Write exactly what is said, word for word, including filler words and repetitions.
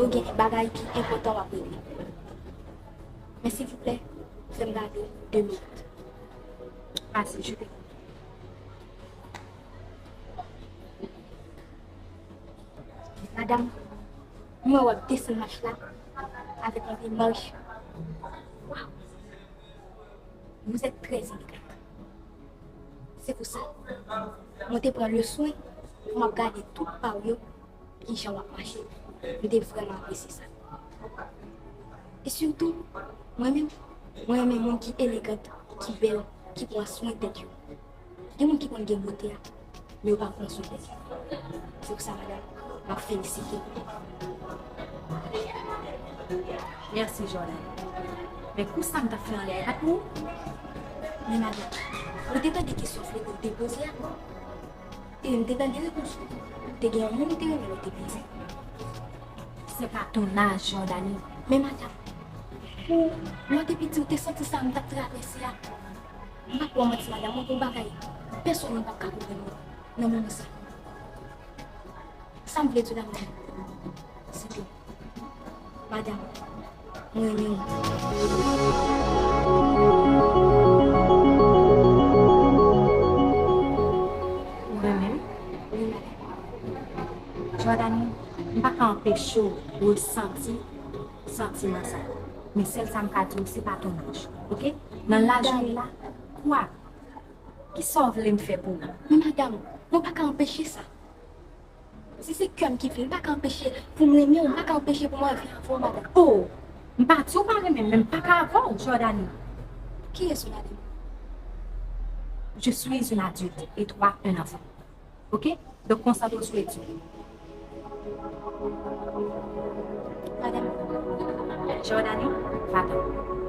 Ou gen bagay ki enpòtan w ap regle. Men silvouplè, fè m gade de minit. Pase, je t'écoute. Madam, m wè w ap desann mach la avèk yon demach. Waw! Vous êtes très élégante. Se pou sa, mwen te pran le swen pou m ap gade tout pa w yo, kijan w ap mache. M te vrèman apresye sa. E sitou, mwen menm, mwen renmen moun ki elegant, ki bèl, ki pran swen tèt yo. Gen moun ki konn gen bote a, men yo pa pran swen tèt yo. Se pou sa, madanm, m ap felisite w. Mèsi, Jordany. Men kou sa m t ap fè anlè a, pa pou ou? Men madanm, ou te tande kesyon Fledo te poze a? E m te tande repons ou. Te gen yon moun ou te renmen lè w te piti. C'est pas ton âge, Jordany. Men madanm, ou, lè w te piti, ou te santi sa m t ap travèse a? M p ap ba w manti, madanm, mwen gen yon bagay pèsonn moun p ap ka konprann mwen nan moman sa. Sa m vle di w la, madanm, se ke, madanm, mwen renmen w. Ou renmen m? Wi, madanm. Jordany, m pa ka anpeche w resanti santiman sa. Men sèl sa m ka di w, se pa ton âge, oke? Nan laj ou ye la, kwa? Kisa w vle m fè pou ou? Men madanm, mwen pa ka anpeche sa. Si se kè m ki vle, m pa ka anpeche pou m renmen w, m pa ka anpeche pou m anvi avè w, madanm. Oh! M pa di w pa renmen m, men m pa ka avè w, Jordany. Kiyès ou, madanm? Je suis une adulte et toi un enfant. Oke? Donk, konsantre w sou etid ou. Madanm. Jordany, va-t'en.